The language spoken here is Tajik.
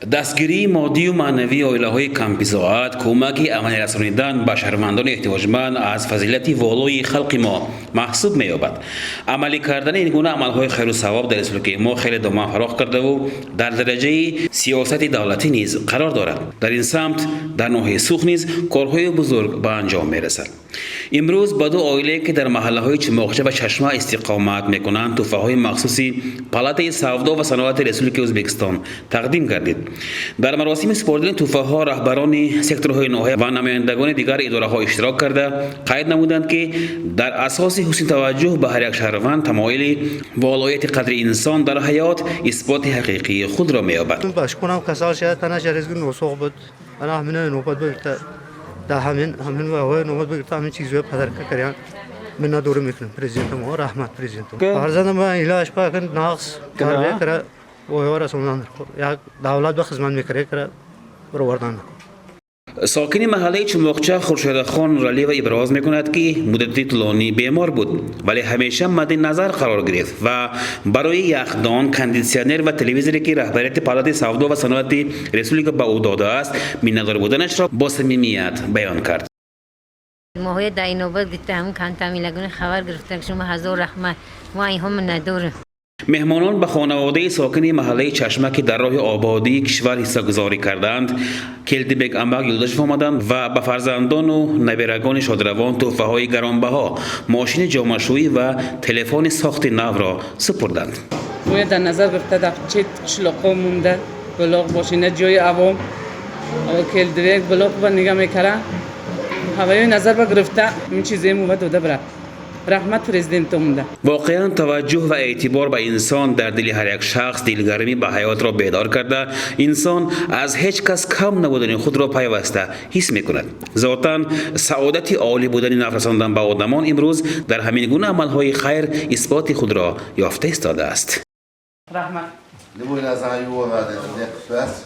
Дастгирии моддию маънавии оилаҳои камбизоат, кӯмаки амалӣ расонидан ба шаҳрвандони эҳтиёҷманд аз фазилати волои халқи мо маҳсуб меёбад. Амалӣ кардани ин гуна амалҳои хайру савоб дар республикаи мо хеле доман фарох кардаву дар дараҷаи сиёсати давлатӣ низ қарор дорад. Дар ин самт дар ноҳияи Суғд низ корҳои бузург ба анҷом мерасад. Имрӯз ба ду оилае, ки дар маҳаллаҳои Чумоқча ва Чашма истиқомат мекунанд, тӯҳфаҳои махсуси Палатаи савдо ва саноати Республикаи Ӯзбекистон тақдим гардид. Дар маросими супоридани тӯҳфаҳо раҳбарони секторҳои ноҳия ва намояндагони дигар идораҳо иштирок карда, қайд намуданд, ки дар асоси ҳусни таваҷҷӯҳ ба ҳар як шаҳрванд тамоили волоияти қадри инсон дар ҳаёт исботи ҳақиқии худро меёбад. Башкунам касал шуда, танаш резги носоқ буд. Ана ҳамина нобат бигирта, да ҳамин ва нобат бигирта, ҳамин чизҳоя подарка кардян. Миннатдорӣ мекунем президентам, раҳмат президентам. Фарзандам илоҷ пакн нақс тарбия кара, оё расондан, як давлат ба хизмат мекара, кара баровардан. Сокини маҳаллаи Чумоқча Хуршедахон Нуралиева иброз мекунад, ки муддати тӯлонӣ бемор буд, вале ҳамеша мадди назар қарор гирифт ва барои яхдон, кондитсионер ва телевизоре, ки раҳбарияти Палатаи савдо ва саноати республика ба ӯ додааст, миннатдор буданашро бо самимият баён кард. Моҳоя дар инобат гирифта, ҳамин кантамилагуни хабар гирифта, шумо ҳазор раҳмат, мо инҳо миннатдорем. Меҳмонон ба хонаводаи сокини маҳаллаи Чашма, ки дар роҳи ободии кишвар ҳиссагузорӣ кардаанд, Келдибек Амак Юлдашев омаданд ва ба фарзандону наберагони шодравон тӯҳфаҳои гаронбаҳо, мошини ҷомашӯӣ ва телефони сохти навро супурданд. Бояд дар назар гирифта, дар чет қишлоқҳо монда блоқ бошина, ҷои авом Келдибек блоқ ба нига мекара, ҳаваёи назар ба гирифта, ин чизе мува дода бира. Раҳмат президентомунда. Воқеан, таваҷҷӯҳ ва эътибор ба инсон дар дили ҳар як шахс дилгармӣ ба ҳаётро бедор карда, инсон аз ҳеҷ кас кам набудани худро пайваста ҳис мекунад. Зотан, саодати олӣ будани нафъ расондан ба одамон имрӯз дар ҳамин гуна амалҳои хайр исботи худро ёфта истодааст. Раҳмат. Любой narsani yuvoradi, ne qilasiz?